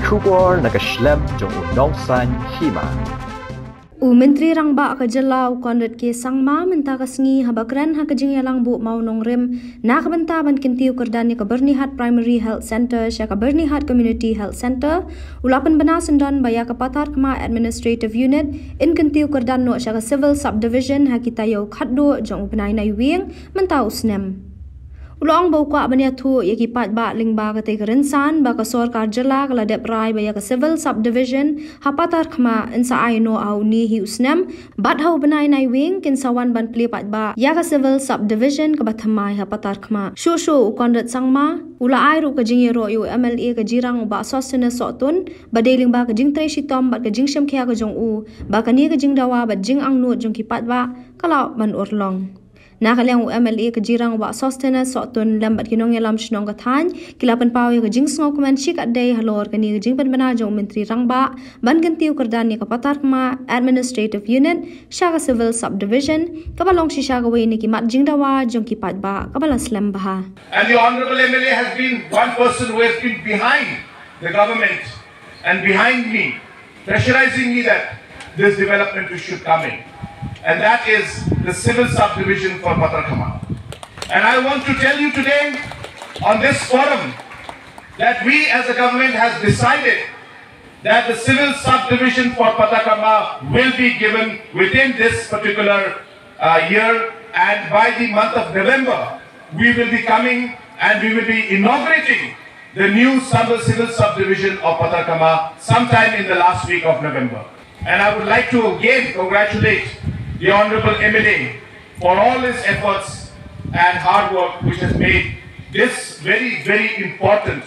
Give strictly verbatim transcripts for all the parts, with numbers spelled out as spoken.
Khubor na ka shlem jong u nongsan hima. U Myntri Rangbah ka jylla u Conrad K Sangma mynta ka sngi haba kren ha ka jingïalang buh mawnongrim na ka bynta ban kyntiew kyrdan ïa ka Byrnihat Primary Health Centre sha ka Byrnihat Community Health Centre, u la pynbna syndon ba ïa ka Patharkhmah Administrative Unit yn kyntiew kyrdan noh sha ka Civil Subdivision ha ki taïew khatduh jong u bnai Naiwieng mynta u snem. U la ong ba u kwah ban ïathuh ïa ki paidbah lyngba katei ka rynsan ba ka sorkar jylla ka la dep rai ba ïa ka Civil Subdivision ha Patharkhmah yn sa ai noh ha une hi u snem, bad ha u bnai Naiwieng kin sa wan ban plie paidbah ïa ka Civil Subdivision kaba thymmai ha Patharkhmah. Shuh shuh u Conrad Sangma u la ai ruh ka jingïaroh ïa u M L A ka Jirang u Bah Sosthenes Sohtun ba dei lyngba ka jingtrei shitom bad ka jingshemkhia ka jong u ba kane ka jingdawa bad jingangnud jong ki paidbah ka lah ban urlong. Na ka liang u M L A ka Jirang u Bah Sosthenes Sohtun lem bad ki nongïalam shnong ka thaiñ ki la pynpaw ïa ka jingsngewkmen shikatdei halor kane ka jingpynbna jong u Myntri Rangbah ban kyntiew kyrdan ïa ka Patharkhmah Administrative Unit sha ka Civil Subdivision, kaba long shisha kawei na ki mat jingdawa jong ki paidbah kaba la slem bha. And the Honorable M L A has been one person who has been behind the government and behind me, pressurizing me that this development should come in. And that is the civil subdivision for Patharkhmah. And I want to tell you today on this forum that we as a government has decided that the civil subdivision for Patharkhmah will be given within this particular uh, year, and by the month of November, we will be coming and we will be inaugurating the new sub- civil subdivision of Patharkhmah sometime in the last week of November. And I would like to again congratulate the Honorable M L A for all his efforts and hard work, which has made this very, very important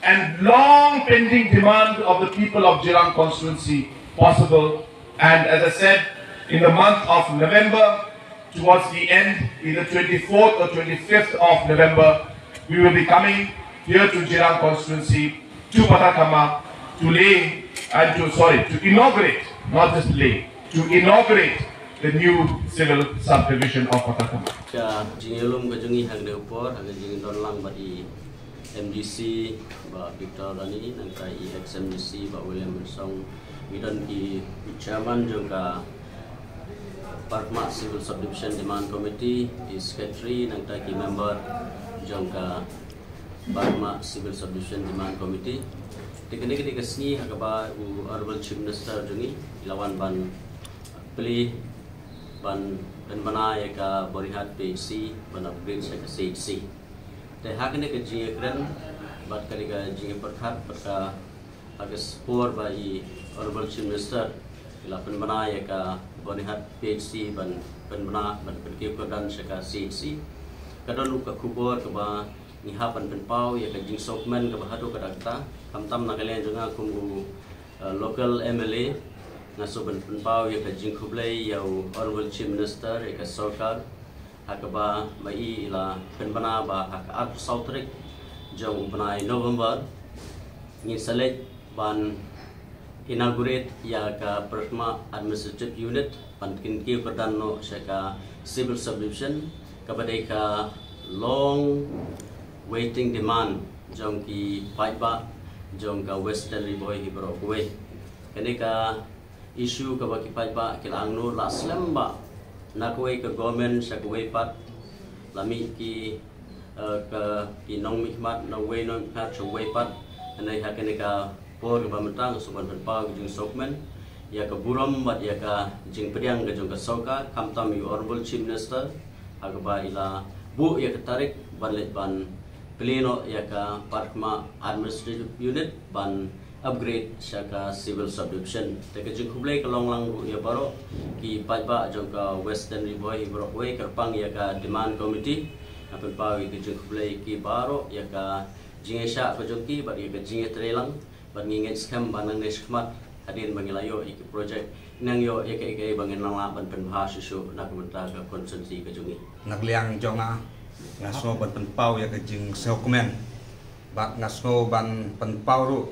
and long pending demand of the people of Jirang constituency possible. And as I said, in the month of November, towards the end, either twenty-fourth or twenty-fifth of November, we will be coming here to Jirang constituency, to Patharkhmah, to lay and to, sorry, to inaugurate, not just lay, to inaugurate the new civil subdivision of Patharkhmah. Ka jingïalum ka jong ngi ha kane ka por, ha ka jingdon lang bad i M D C Bah Victor Rani, nangta i ex M D C Bah William Mynsong, ngi don ki chairman jong ka Patharkhmah Civil Subdivision Demand Committee, i secretary, nangta ki member jong ka Patharkhmah Civil Subdivision Demand Committee. Te kane ka dei ka sngi ha kaba u Honorable Chief Minister jong ngi i la wan ban plie ban pynbna ïa ka Byrnihat P H C ban upgrade sha ka C H C. Te ha kane ka jingïakren bad kane ka jingïapyrkhat bad ka, ha ka por ba i Honorable Chief Minister i la pynbna ïa ka Byrnihat P H C ban pynbna ban pynkiew kyrdan sha ka C H C, ka don ruh ka khubor kaba ngi hap ban pynpaw ïa ka jingsngewkmen kaba haduh katta katta. Khamtam na ka liang jong nga kum u, uh, local M L A, nga sngewbha ban pynpaw ïa ka jingkhublei ïa u Honorable Chief Minister, ïa ka sorkar, ha kaba ma i i la pynbna ba ha ka arphew saw tarik jong u bnai November ngin sa leit ban inaugurate ïa ka Patharkhmah Administrative Unit ban kyntiew kyrdan noh sha ka Civil Subdivision, kaba dei ka long waiting demand jong ki paidbah jong ka Western Ri Bhoi hi baroh kawei. Kane ka issue kaba ki paidbah ki la angnud la slem bha na kawei ka government sha kawei pat, la mih ki, eh, ka, ki nongmihkhmat na uwei nongmihkhmat sha uwei pat. Hynrei ha kane ka por kaba mynta nga sngewbha ban pynpaw ka jingsngewkmen ïa ka burom bad ïa ka jingpdiang ka jong ka sorkar, khamtam ïa u Honorable Chief Minister ha kaba i la buh ïa ka tarik ban leit ban plie noh ïa ka Patharkhmah Administrative Unit ban upgrade sha ka Civil Subdivision. Te ka jingkhublei ka long lang ruh ïa baroh ki paidbah jong ka Western Ri Bhoi hi baroh kawei, kyrpang ïa ka Demand Committee, nga pynpaw ïa ka jingkhublei ki baroh ïa ka jingïaishah ka jong ki bad ïa ka jingïatreilang, bad ngi ngeit skhem ba nangne shakhmat hadien ba ngi la ïoh ïa ki project, nang ïoh ïa kaei kaei ba ngin nang lah ban pynbha shuh shuh na ka bynta ka constituency ka jong ngi. Na ka liang jong nga, nga sngew ban pynpaw ïa ka jingsngewkmen bad nga sngew ban pynpaw ruh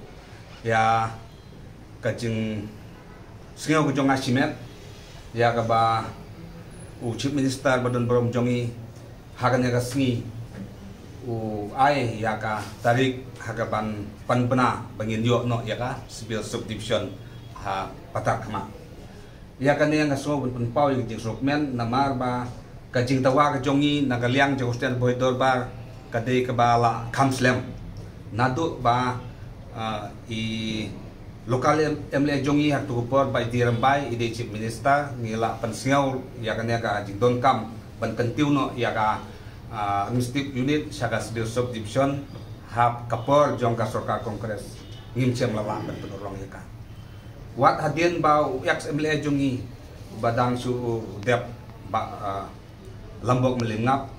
ïa ka jingsngew ka jong nga shimet ïa kaba u Chief Minister ba don burom jong ngi ha kane ka sngi U ai ïa ka tarik ha ka ban pynbna ba ngin ïoh noh ïa ka civil subdivision ha Patharkhmah. Ïa kane nga sngew ban pynpaw ïa ka jingsngewkmen namar ba ka jingdawa ka jong ngi na ka liang jong u Stan Bhoi Dorbar ka dei kaba la kham slem. Naduh ba, ah, i local M-, M L A jong ngi ha kato ka por Bah Idy Rymbai i dei Chief Minister, ngi la pynsngew ïa kane ka jingdonkam ban kyntiew noh ïa ka, ah, administrative unit sha ka civil subdivision ha ka por jong ka sorkar Congress. Ngim shym la lah ban pynurlong ïa ka. Wat hadien ba u ex M L A jong ngi ba dang shu dep, Bah, ah, Lambok Mylliemngap,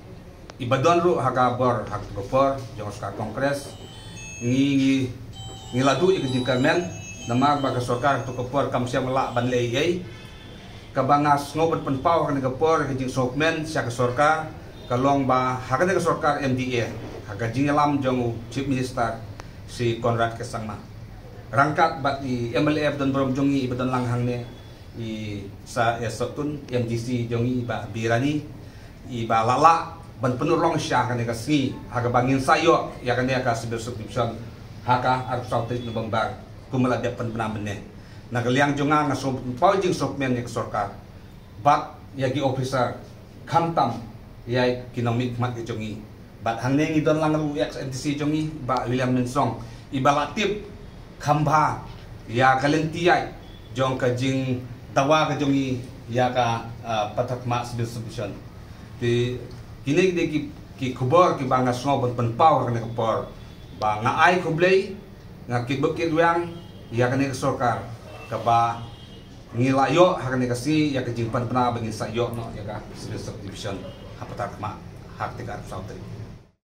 i ba don ruh ha ka bor ha kato ka por jong ka sorkar Congress, ngi, ngi, ngi la duh ïa ka jingkyrmen namar ba ka sorkar ha kato ka por kam shym la lah ban leh ei ei. Kaba nga sngew ban pynpaw ha kane ka por ka jingsngewkmen sha ka sorkar ka long ba ha kane ka sorkar M D A, ha ka jingïalam jong u Chief Minister Shri Conrad K Sangma, ryngkat bad i M L A ba don burom jong ngi i ba don lang hangne, i Sir S Sohtun, M D C jong ngi i Bah B Rani, i ba la lah ban pynurlong sha kane ka sngi ha kaba ngin sa ïoh ïa kane ka civil subdivision ha ka arphew saw tarik November kumba la dep pynbna mynne. Na ka liang jong nga, nga sngew pynpaw jingsngewkmen ïa ka sorkar bad ïa ki officer, khamtam ïa ki nongmihkhmat ka jong ngi. Bad hangne ngi don lang ruh u ex M D C jong ngi Bah William Mynsong, i ba la tip kham bha ïa ka lynti ïaid jong ka jingdawa ka jong ngi ïa ka, ah, Patharkhmah civil subdivision. Te kine ki dei ki, ki khubor kiba nga sngew ban pynpaw ha kane ka por. Ba nga ai khublei, nga kitbok kitrwiang ïa kane ka sorkar kaba ngi la ïoh ha kane ka sngi ïa ka jingpynbna ba ngin sa ïoh noh ïa ka civil subdivision ha Patharkhmah ha ka tarik arphew saw tarik.